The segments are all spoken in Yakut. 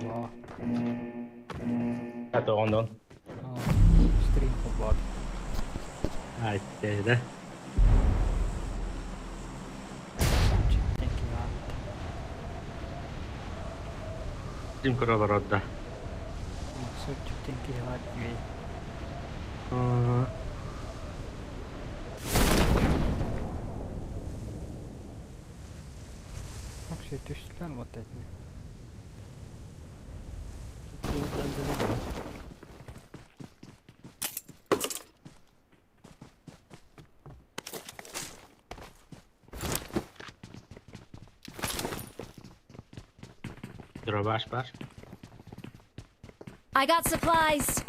Олоо. Тоҕонон. Стрим холбоот. Айттеда. Ким көрө олорор да? Соччуттан киһи баар үчүгэй. Вообще түстүлэр вот эти. Дробаш бар. I got supplies.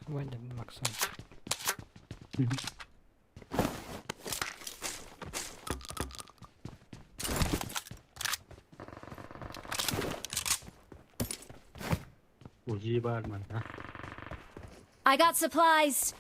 Ваня Максим. Узи бар манна. I got supplies.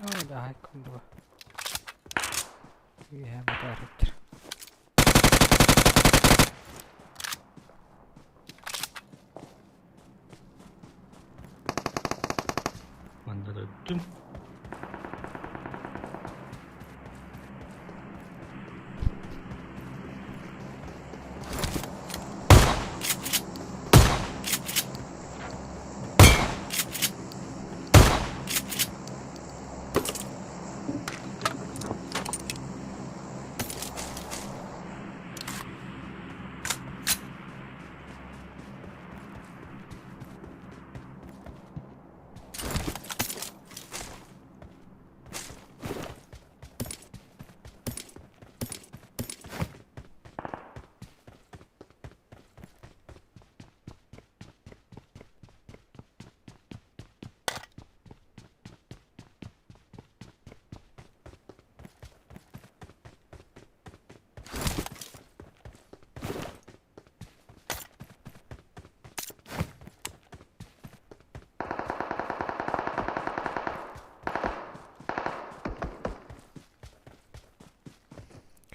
Оо, да, кундуга. Үөһэ батаарыттар. Манна да өттүм.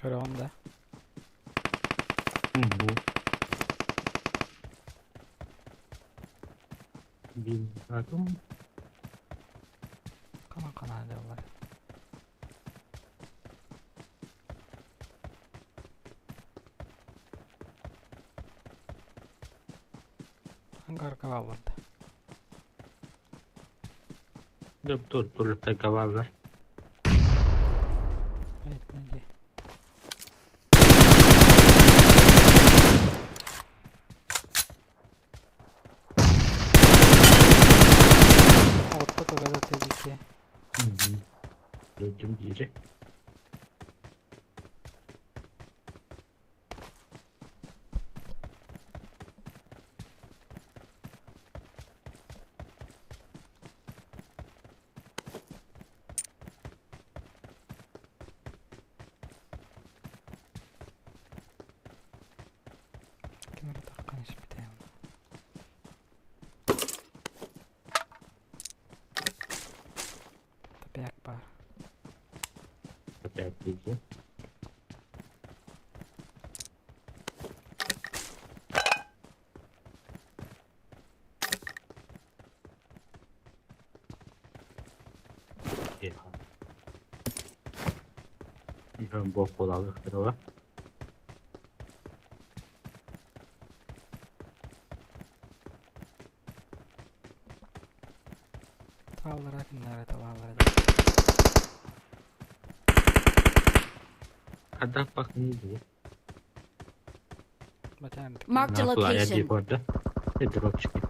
Көрөҕүн да? Билбатым. Ханан ханаа дьаллар. Ангарка бааллар да. Доктор туртакабаллар. Этнеди. Орто төгөдө тегики. Өлдүм диири. Ким эрэ таххан испитэ. Топяк баар. Опять диги. Ihan bokkola. Аллара кимнэр это бааллар Хадах бакын Батаан Marked a На плая location. дипорда. Дропчики.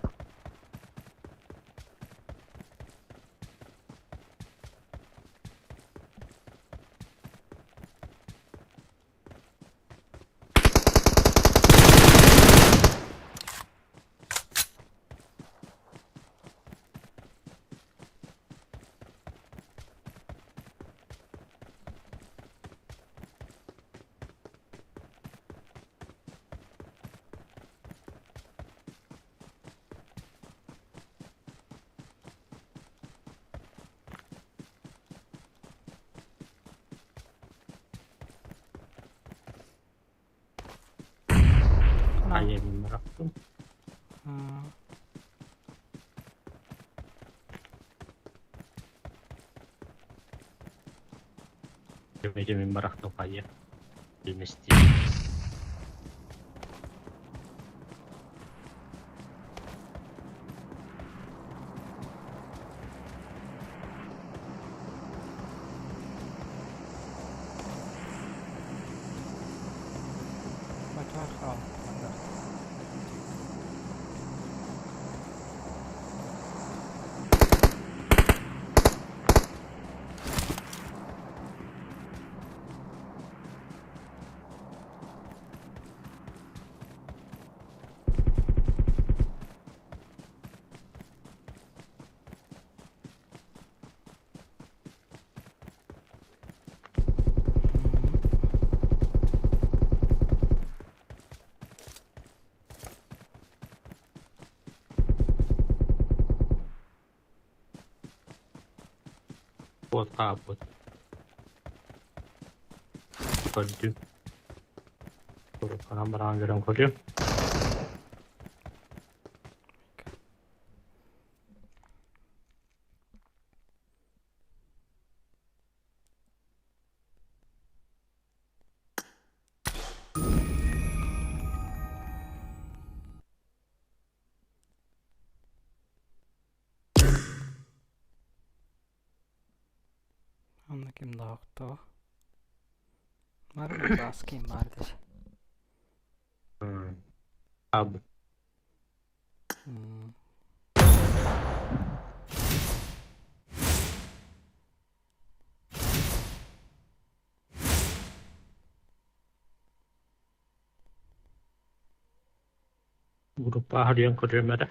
Айемин бырахтым. Мин бырахтым хайа. Вместе. Батаан хаал. Вот хааппыт. Көрдүм. Баран баран көрөн көрүм. Онно ким да охтоо. Бар бааским бар десе. Хаалбыт. Группа харыйан көрүөм эрэ.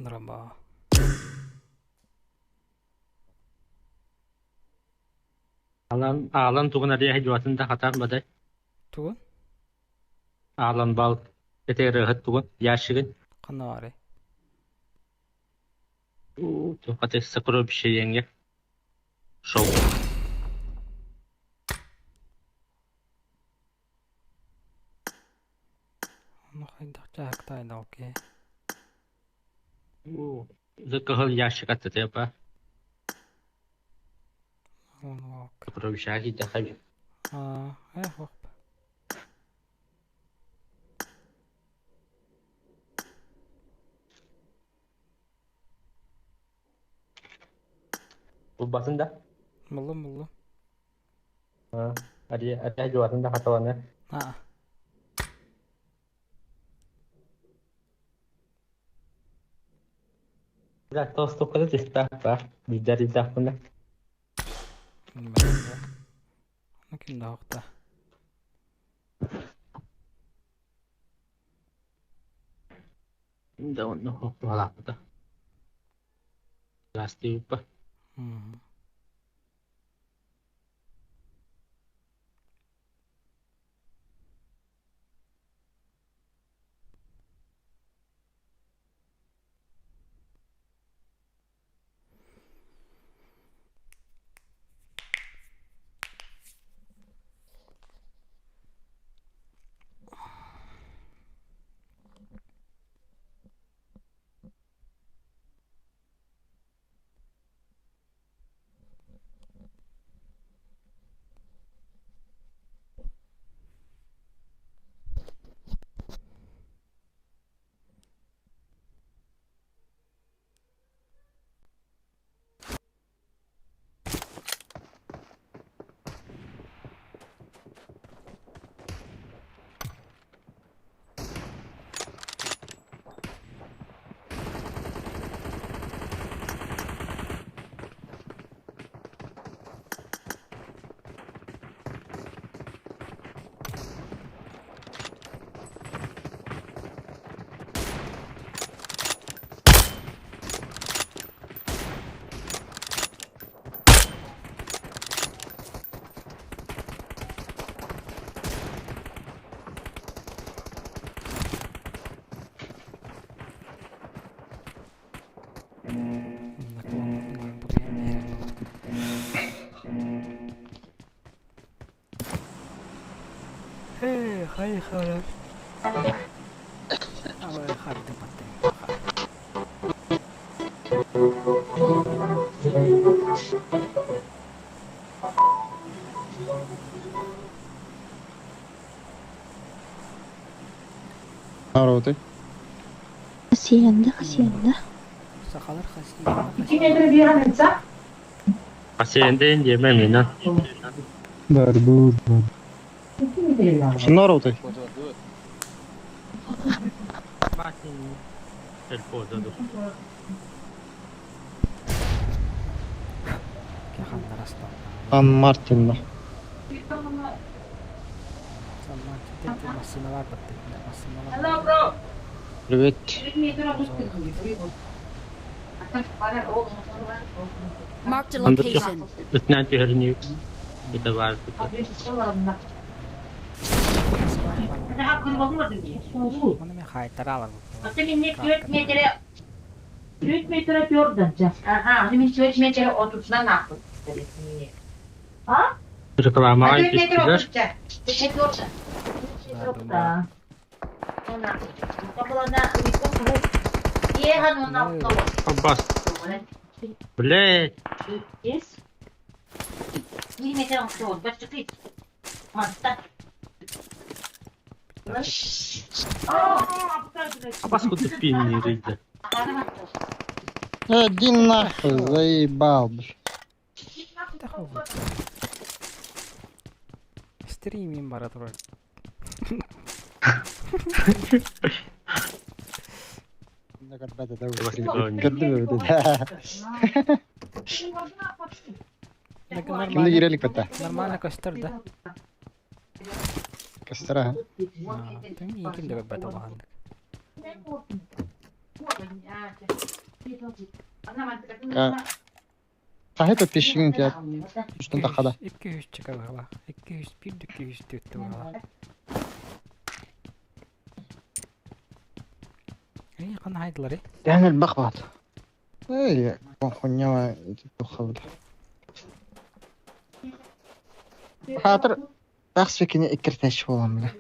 Дроба. Аалан аалан тугун арыйа дьуатын да хатаан бадай. Тугун? Аалан бал этэрыһыт тугун ящигын. Ханна баарый? Хаты сокровище Шоу. Ону хайдах дьаһыктаай да окей. Кыһыл ящик аттата Ону ок. Сокровище киирдэхэ Аа, э хоп. Булбатын да? Буллум буллум. Ария ария дьуатын да хаталана. Аа. Да, толстукада түспээх баар. Биирдэр илдэхпинэ. Ону ким да охта. Да онно туһалаахпыта. Ыраастыыбыппа. Народы. Хасиянда, хасиянда. Сахалар хасиянда. Хасиянда диэмэ мина. Барбур. Народы. Сан Мартин. Сан Мартин массыыналар баттык. Привет. Marked a location. Ытынан түһэрин это бар. Оны мен хайтаралар. 4 метре 4 Ага, мен 4 метре 30-дан aqпыт. А? Рекламаға 4 метре кестилер. 30. Аббас. Блядь. Аббас куда пинни рыйды. Иди нахуй, заебал, блядь. Стримим бара турар. Кимде кирелик бата? Нормально көстөр да. Кастара. Ким де бата улахан. Қайта подписчигин тебя что тахада. 200 чыка 201 204 буолла. Эй, кана хайдылар, Yani البخبط. Эй, хуйня тухал. Хатыр тахс фикини иккертеш болам бля.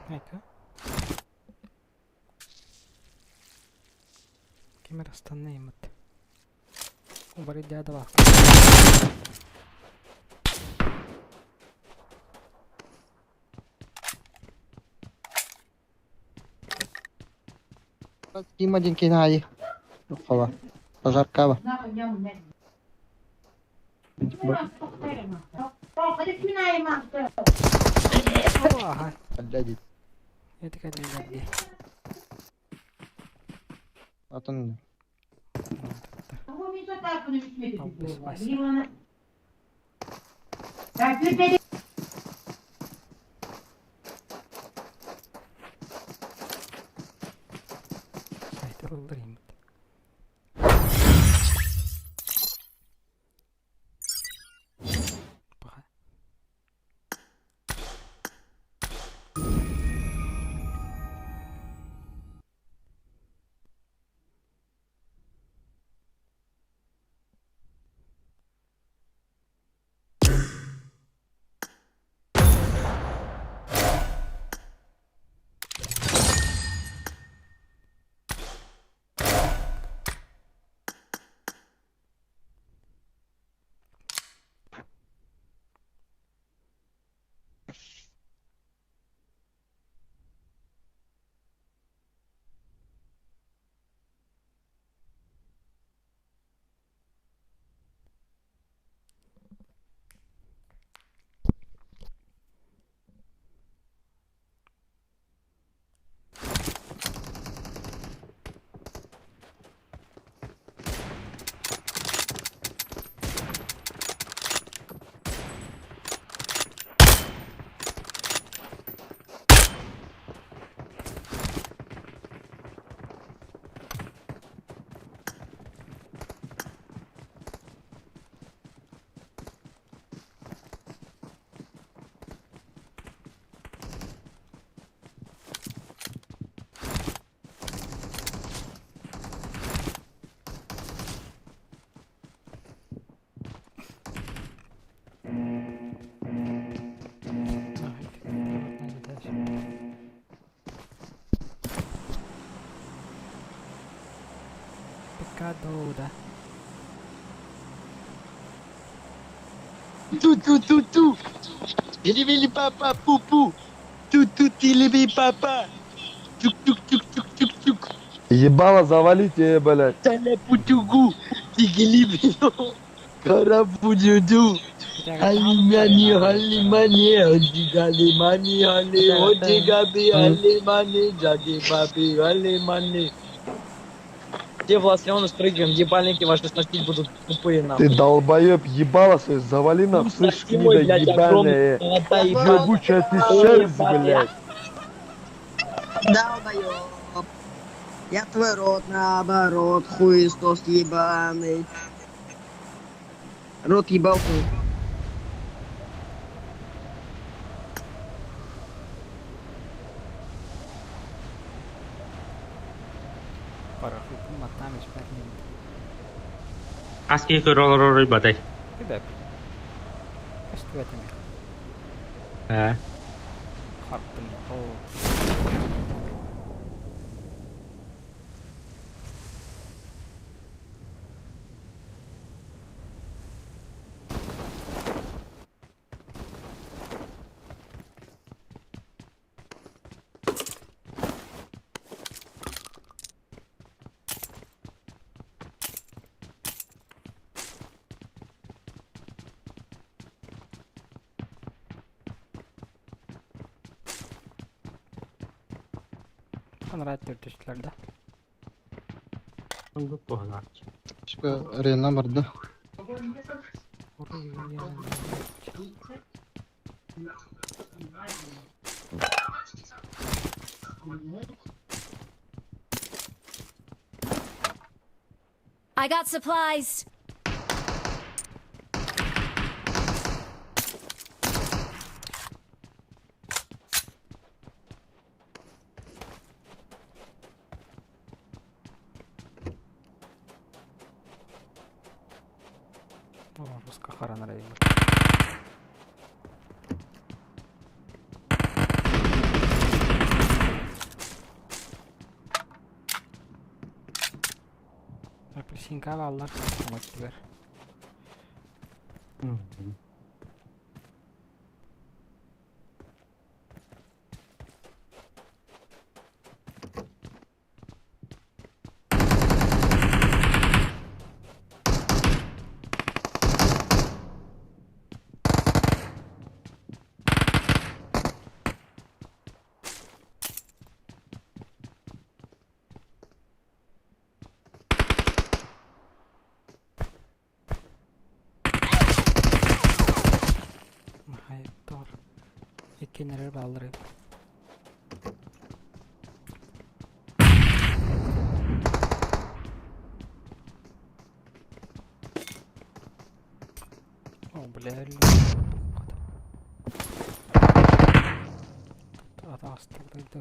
Айка. Кемер астанна имат. Убары дяда бар. Ким один кинай. Хова. Пожаркава. Ага. Блядь. Это как Атын Албыс Вася. Сайт ыллар имит. Пока. Pecado да. Ту ту ту ту. Или папа пу пу. Ту ту ти папа. Тук тук тук тук тук тук. Ебало завалите, блядь. Таля путугу. Тигили Карапудюду. Алимани, алимани, одигалимани, али, одигаби, алимани, джаги баби, алимани. Где Влас Леонов прыгаем, ебальники ваши сносить будут тупые нахуй. Ты долбоеб, ебало свое, завали нахуй, слышь, Сноси мой, гнида блядь, огромный ебаная. золотай ебал. Ебучая ты Ой, шерсть, ебать. блядь. Долбоёб. Я твой рот наоборот, хуесос ебаный. Рот ебал твой. Парахупун маттаам испэт ним. Хас киһи көрө олорор батай. Күбэп. Көстүбэт эмэ. Ээ. Харпын. Оо. Анараа төрдөчлөр да. Оннук буолар. Что, арена барда. I got supplies. О, руска харанара имут. Апельсинка аллар оҥоттугар. Хайыттар. Иккиэннэрэ бааллар эбит. О, бля, Атаастылыйды.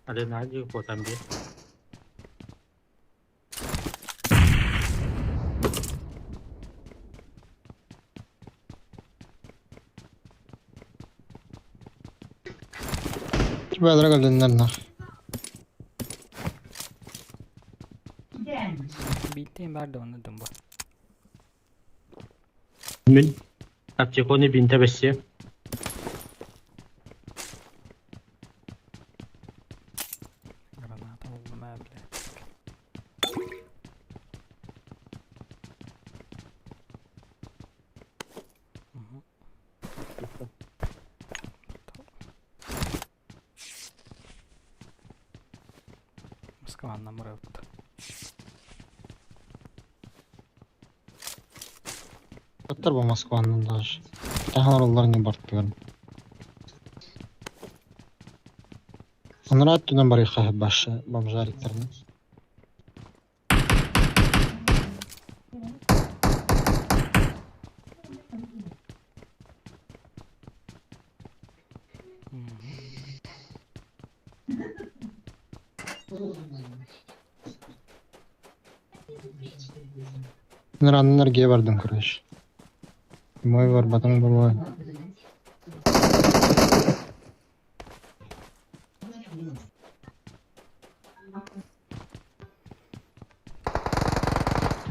Аренади куотан биэр. Бэйэлэрэ кэллиннэр нах. Бииртэн баар да онно дум бу. Мин аптеконы бинтэ бэссиэ. Граната буллум ээ, блядь. Мгм. Москванна мурыппыт. Аттар бу Москваннан даже. Таһан олороллор не бартыгар. Анараа өттүнэн барыахха башы бомжариктарынан. Нараннан эргийэ бардым короче. Мой барбатым буолуо.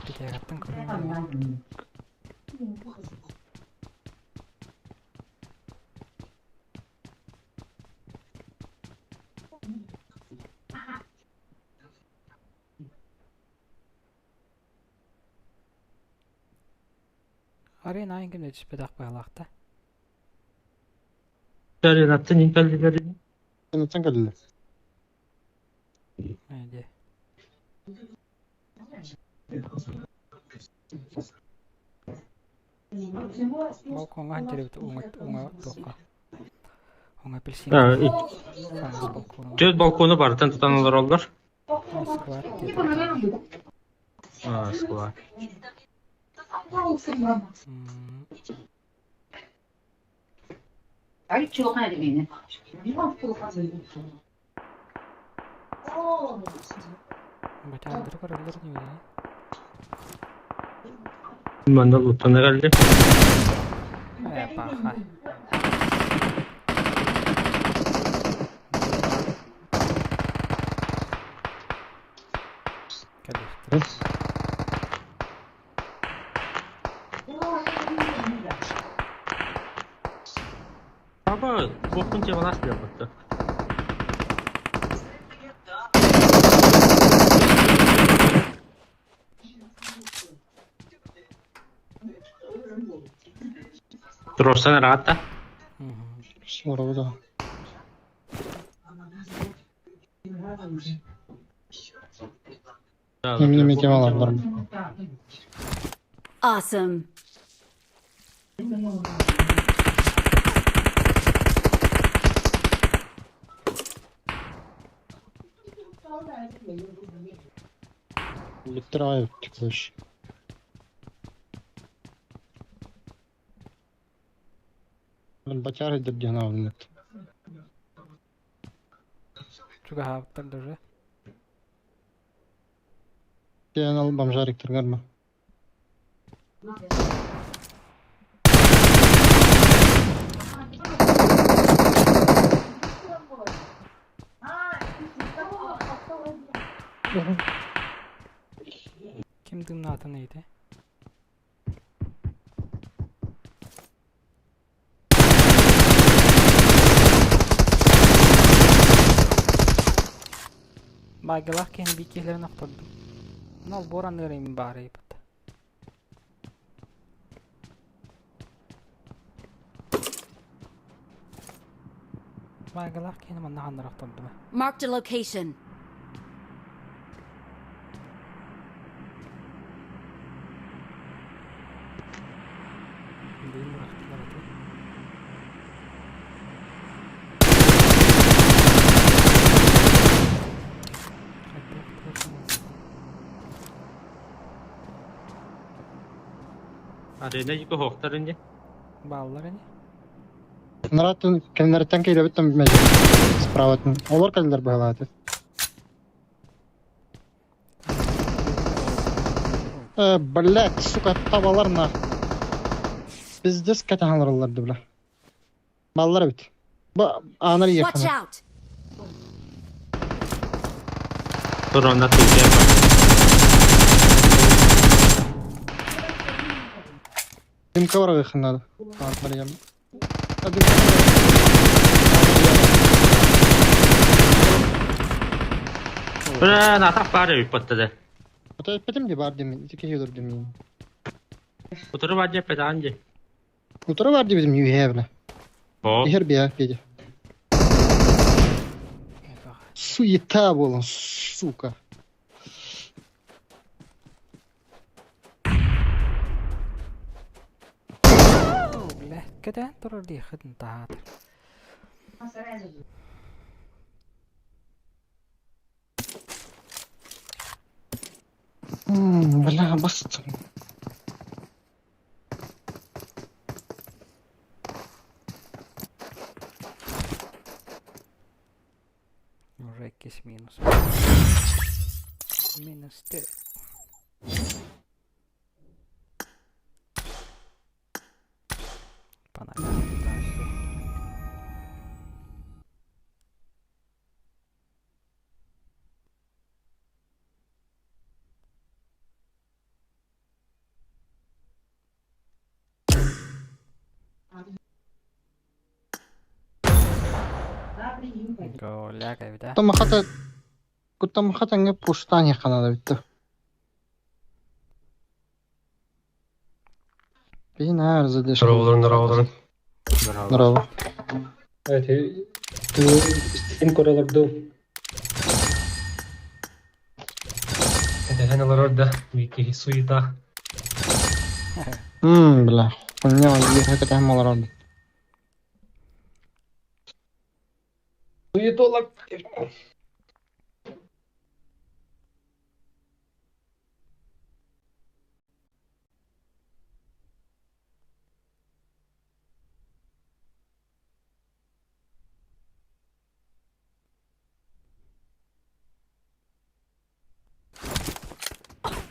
Питээгэттэн көрүҥ. Арена айын кимде түспэтэх быһалаахта. Аренаттан ин кэллилэр Аренаттан кэллилэр. Ээ Балкоҥҥа сылдьар уҥа уҥа туохха уҥа апельсин Түөрт балкону барытын тутан олороллор. Москва диэтэ. Москва. Бачаандары көрөллөр ньүлэ. Манна луттан эрэлли. Ээ, паха. Кэлиэхтэрэ. Папа, куоппун тевалаас диэбитэ. Туруорсан ыраатта. Суорабы да. Эмне темалар бар. Awesome. Бүттэр аҕай короче. Бачар идер диэн аҕалыннат. Чугаһаабыттар даже. Диэн ол бомжариктаргар ма. Ким дымнаатын ыйыты? Байгылаах киһини биир киһилэрин охтордум. Онно олбуор анныгар имин баар ыйыппыт. Байгылаах киһини манна ханнара охтордум. Marked a location. Арена дьико хоохтар ини. Бааллар ини. Наратын кэннэриттэн киирэбиттэн мэлдьи справатын. Олор кэллэр быһалааты. Блядь, сука, табалар на. Пиздец кэтэһэн олороллор да бля. Баллар эбит. Бу аанар Watch иэххэ. out! Тур онно тылдьа. Димка барыахха наада. Аанар иэм. Бля, натах баар эбит баттады. Ата эппэтим дии баар диэмин, ити киһи өлөрдүм миин. Утары бар диэппэт аан дии. Утары баар диэбитим үөһээ бile. О, Иһэр биэ Петя. Суета буолан, сука. Бля, кэтээн турар диэххитин таһаатар. Бля, бастым. Уже иккис минус. Минус 4. Панай. Голя кэбитэ. Томахата куттамахата пуштан яханада битти. Бин задержка. Здорово, здорово. Здорово. Evet, Steam koralırdı. Neden orada? Bir суета. Бля. Хуйня, ехать малорады. Суетолог.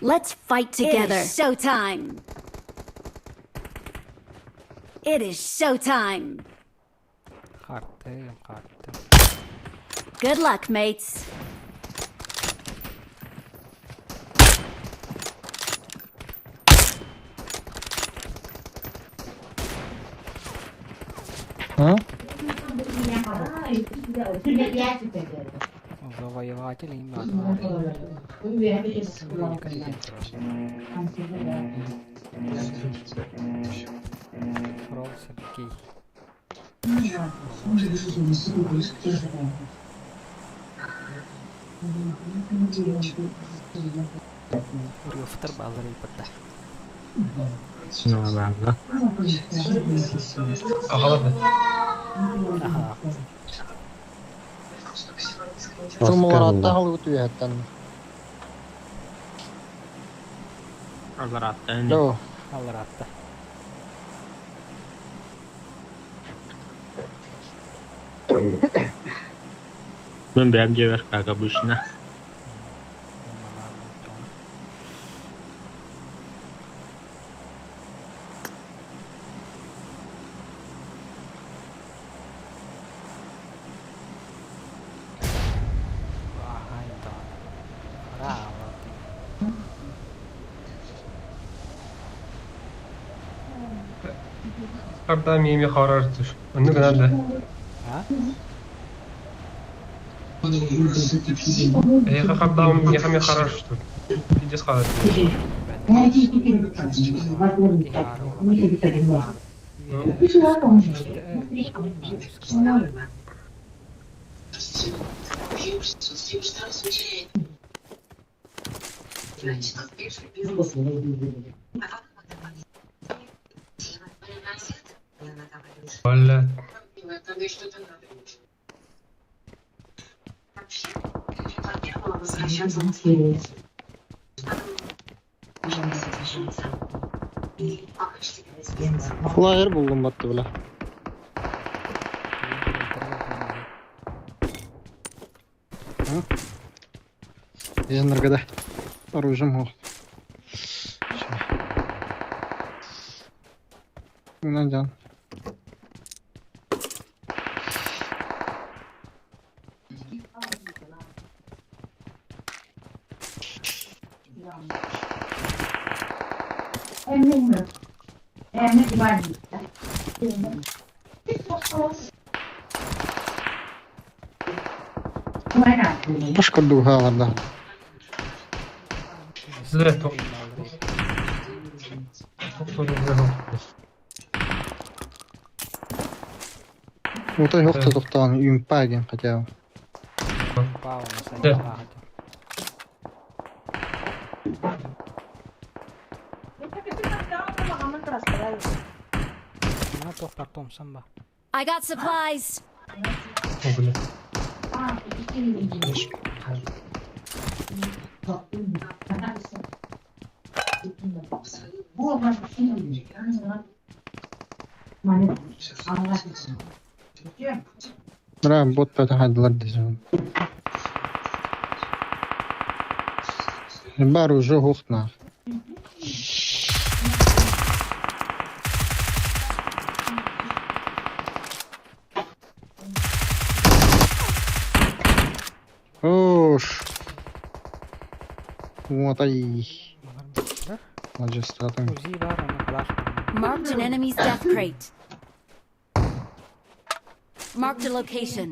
Let's fight together. It is showtime. It is showtime. Хартым, хартым. Good luck, mates. А? Завоеватели им Фрол Сергей. Урюфтар баллары ипатта. Нормально. Ағалады. Аха. Сумаларатта халыбыт үөһэттэн. Алларатта ини. Доо. Алларатта. Мен бэм дьиэбэр как обычно. Харда мими харар түш. Онны гына да. А? Эйха харда михами харар что. Пиздец харар. Бля. Флайер буллум батты бля. Дизайнерга оружием мог. Унан Башка дугалар да. Отой хохто тохтоон юмпаген хотя бы. I got supplies. Бра, бот патахадылар десем. Бар уже хохтна. Ош. Вот ай. Marked an enemy's death crate. Marked a location.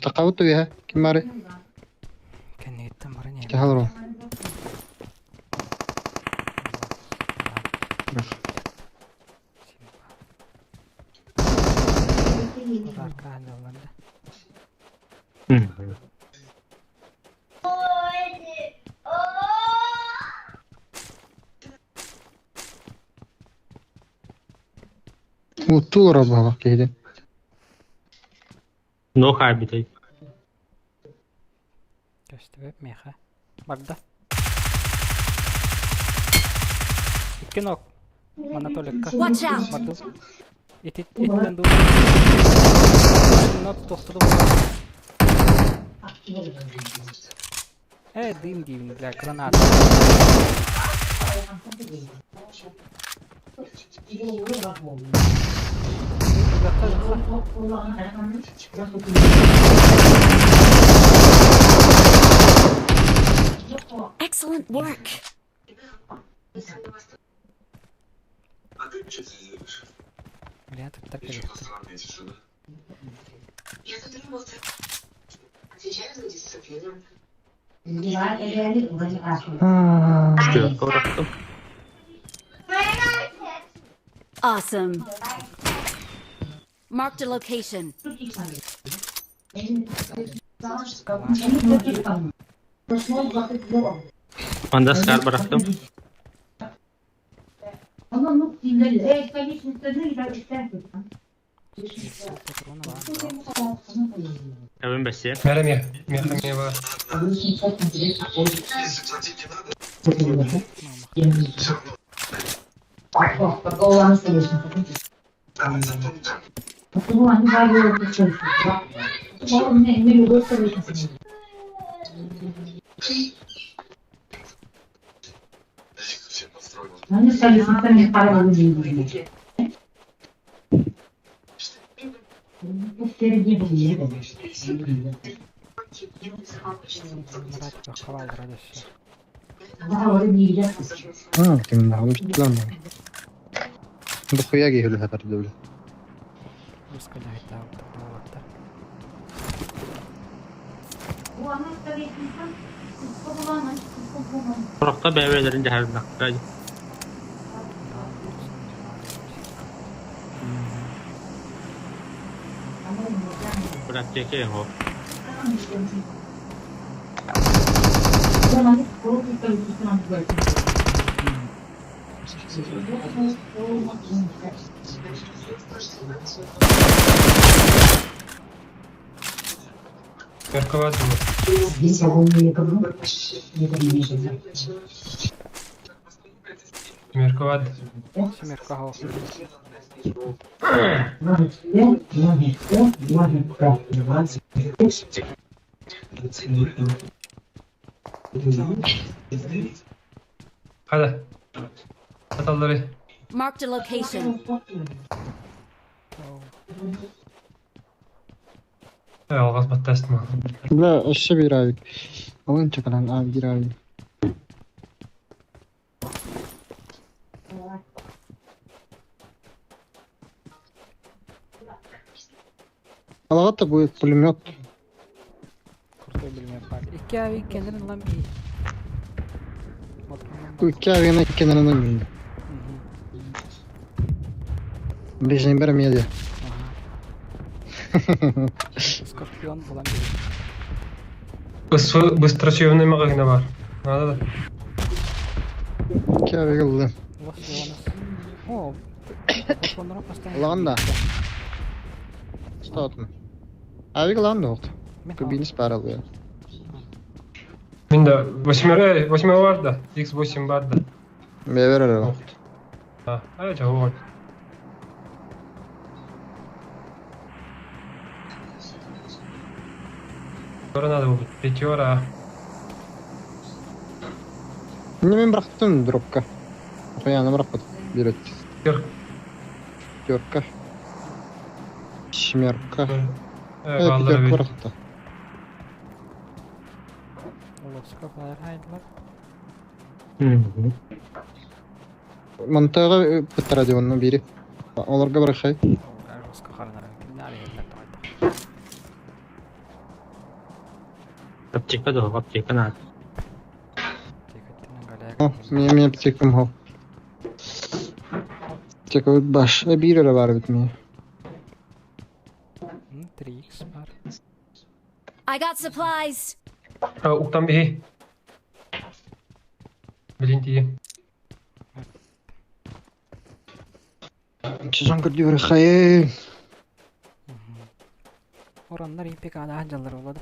تقاوت بها كماري تحضروا وطول ربها كده. No хайбитай. Көстүбэт миэхэ. Барда. Икки нок. Манатоликка. Watch out! Барды. Итит итинэн дуу. Нот тохтоду. Э, дым дивин, бля, граната. Excellent work. Бля, так так Awesome. Marked a location. Анда скар бырахтым. Эвен бәсе. Мәрәме, мехаме бар. كنا مش تلام بخويا جه له هذا الدولة. Туракта бәбәләрен җәһәрнәктә. Браптеке хо. Мерковат было. Мерковат. Семерка хоо. Hadi. Atalları. Marked a location. Алғас баттастым. Бля, өссө биир авик. Алын чакалан а биир авик. Алаҕа будет пулемет. Крутой пулемет бар. Икки авик кэлэрин ылан бии. Икки авигына иккенерин билdi. Ближний бер медиа. Скорпион булан бии. Быстрочевный магазин бар. Надо да. Икки авик ылды. Лос Леонос. О, патроннара постоянно. Ылаҕын да. Стоотун. Авик ылаҕын да оҕут. Кубинис бар ылыа. Мен да восьмера, восьмера бар да. X8 бар да. Бэбэр эрэ. А, а жауап. Пятера надо будет. Пятера. Не мен бырахтым дропка. Хуяны бырахпыт. Берет. Пятерка. Семерка. Э, Пятерка бырахты. Лоска флайер хайдылар. Монтага пытара деп онны бири. Оларга бырахай. Лоска харанар. Кимнәр ерләр тагайда. Аптека да, аптека надо. О, мен аптекам хо. Аптека баш. Бири эрэ бар бит мен. 3x бар. I got supplies. Уктан бихи. Блин, тие. Чижан көрдү бырахай. Ораннар ипек ада жаллар болады.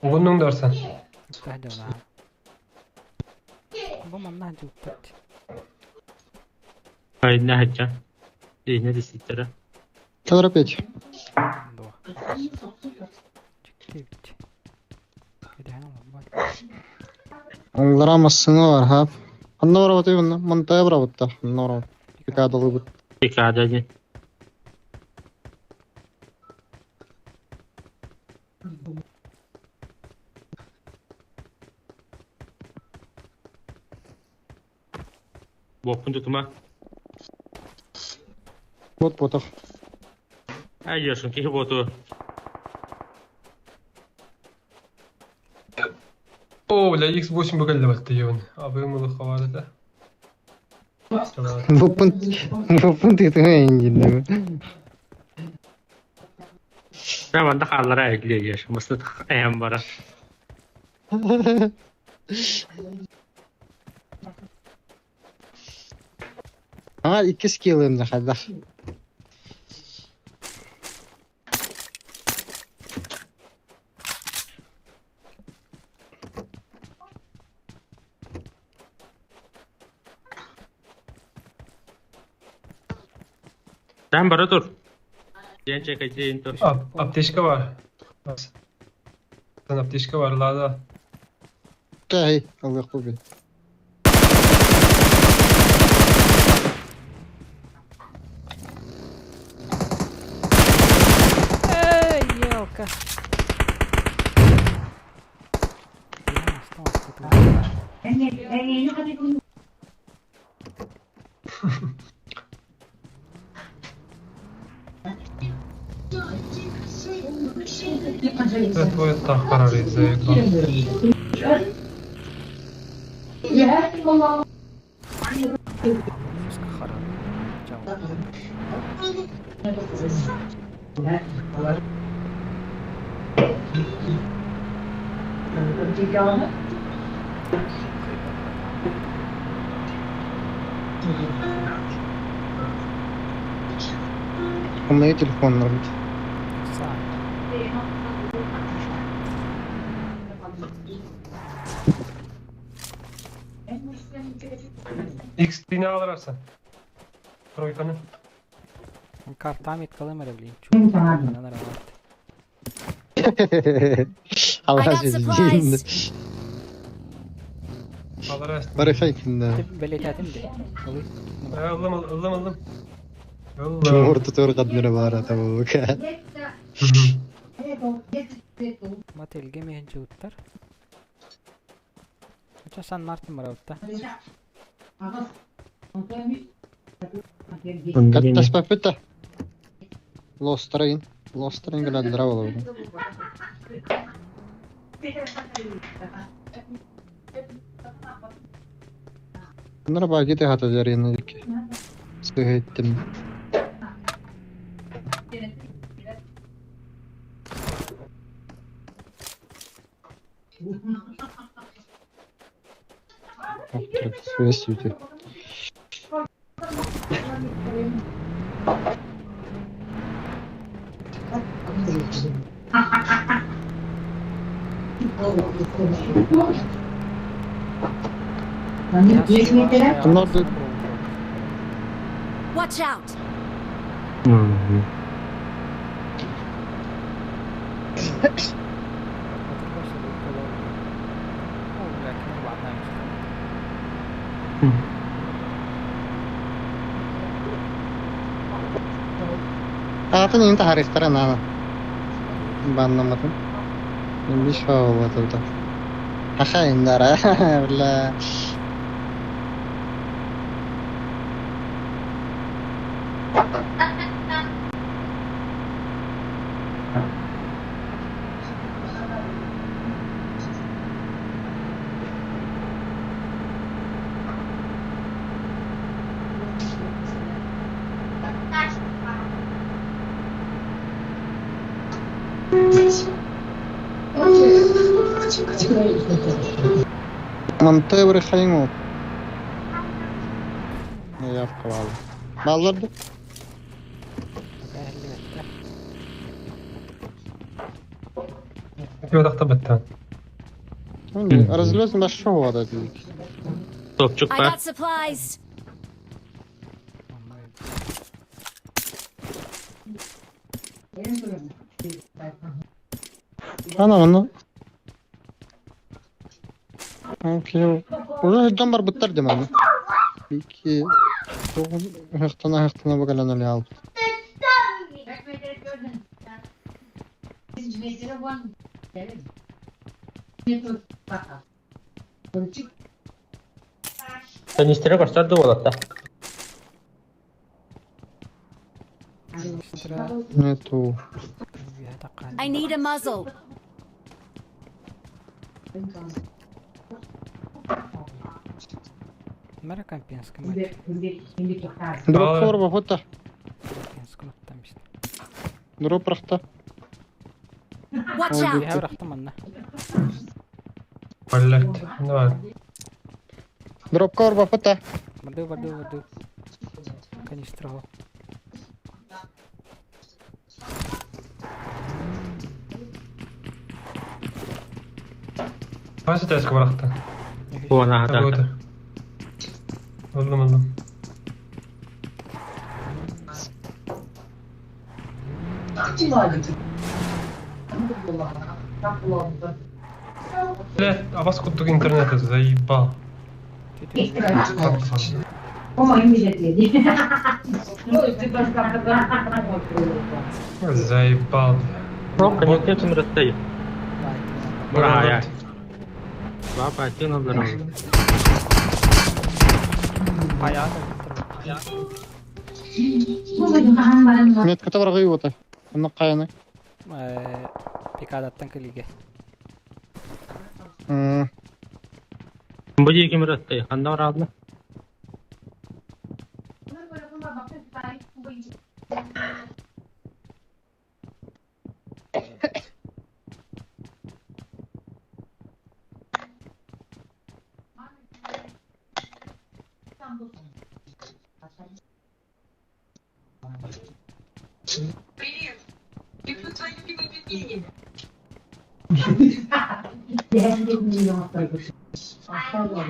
Угуннуң дарсан. Тахжалар. Бу манна жуппат. Айна хача. Ине деситтера. Калар опять. Дуа. Чикти бит. Кеден алып Олара массыны бар хап. Анна барабат онна. Монтага барабат та. Анна барабат. Пикадалы бут. Пикада же. Бопун тутума. Вот ботах. Ай, яшын ки боту. О, бля, X8 бүгін леватты ебін. Абы мылы хавары да. Бопун бопун тытыма инди. Ben bende kallara ekliyor yaş. Mısır em bara. Ага, икки скиллым да хадда. Sen bara dur. Diyen çekeceğin dur. Аптечка бар. Sen аптечка бар, лада. Кай, алга куби. Эй, елка. Я остался тут. Это твой так параллель заебал. Умные телефон нормит. XP'ni alırsan. Тройканы. Картам иткалым эрэ Чук. I got supplies. Алырасың. Барыхайкин Бэлиэтэтим дии. Ыллым ыллым ыллым. Ыллым. Чумор тутур кадмира баар табылыка. Мателге мehen жуттар. Ача Сан Мартин барабытта. Каттаспаппыта. Лострайн. Лострайн гладдра болобу. Bunlara bagete hata jarayını Sıhhettim. Свестите. Bunlar da Watch out. Атын инта харыстара нана. Баннаматын. Биш болот. Хаха индара. Бля. Монтеври хайңу. Явка балы. Балларды? Пёдахта беттен. Разлезем башшого вода дейік. Топчук I ба. got supplies. Ана оны. Окей. Уже ждем бар буттар демем. Бики. Хахтана хахтана багалана ли алып. Канистре көрсөр да болот да. Нету. I need a muzzle. Мэрэ компенска мать. Дроп форма хота. Компенска Дроп рахта. Watch out. Я рахта манна. Блять. Давай. Дроп корба хота. Барды барды барды. Канистра. Қайсы тәскі барақты? Буана хата. Ыллым ыллым. Блять, а вас кудук интернет заебал. Заебал, бля. Пробка не тем растай. Бра я. Баба ты на дорогу. Метка табаргы ота. Онно каяны. Пикадаттан кылиге. Бу дии ким растай. Ханда барадны. Саҥа Саҥа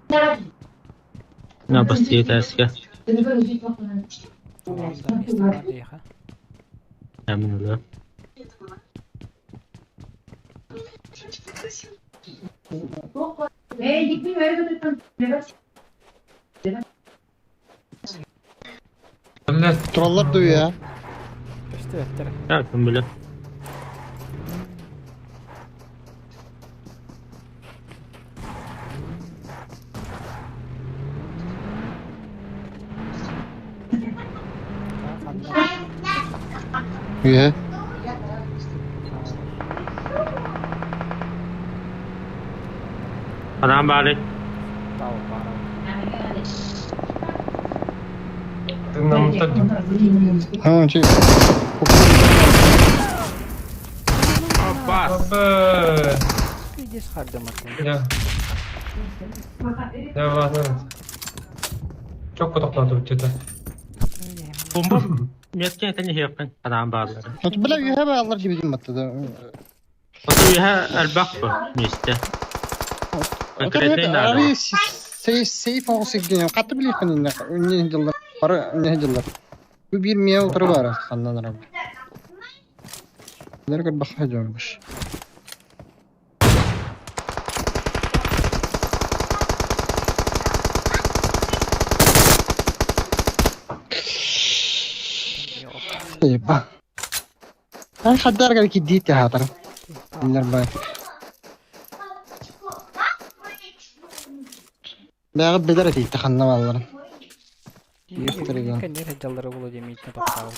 да. На быстрее тәске. Әмин Тураллар дуо я. Я кім біле. Үһэ. Анам бары. Ha, şey. Опа! Бомба меткен тәне хеппен анам барлары. Бля, үһэ бааллар дибидим баттада. Ото үһэ элбэх бу месте. Конкретный надо. Ари сейф сейф оҕус игген. Катты билихпин инне. Үнне жыллар. Бары үнне жыллар. Бу бир мия утыры бар ханнан арам. Нер көр баха жонбуш. Еба. Ай хаддар гал ки дите хатар. Нер бай. Бәгы белер дите ханна баллар. Юктырган. Кэннер жаллары болу демейтін тоқтау.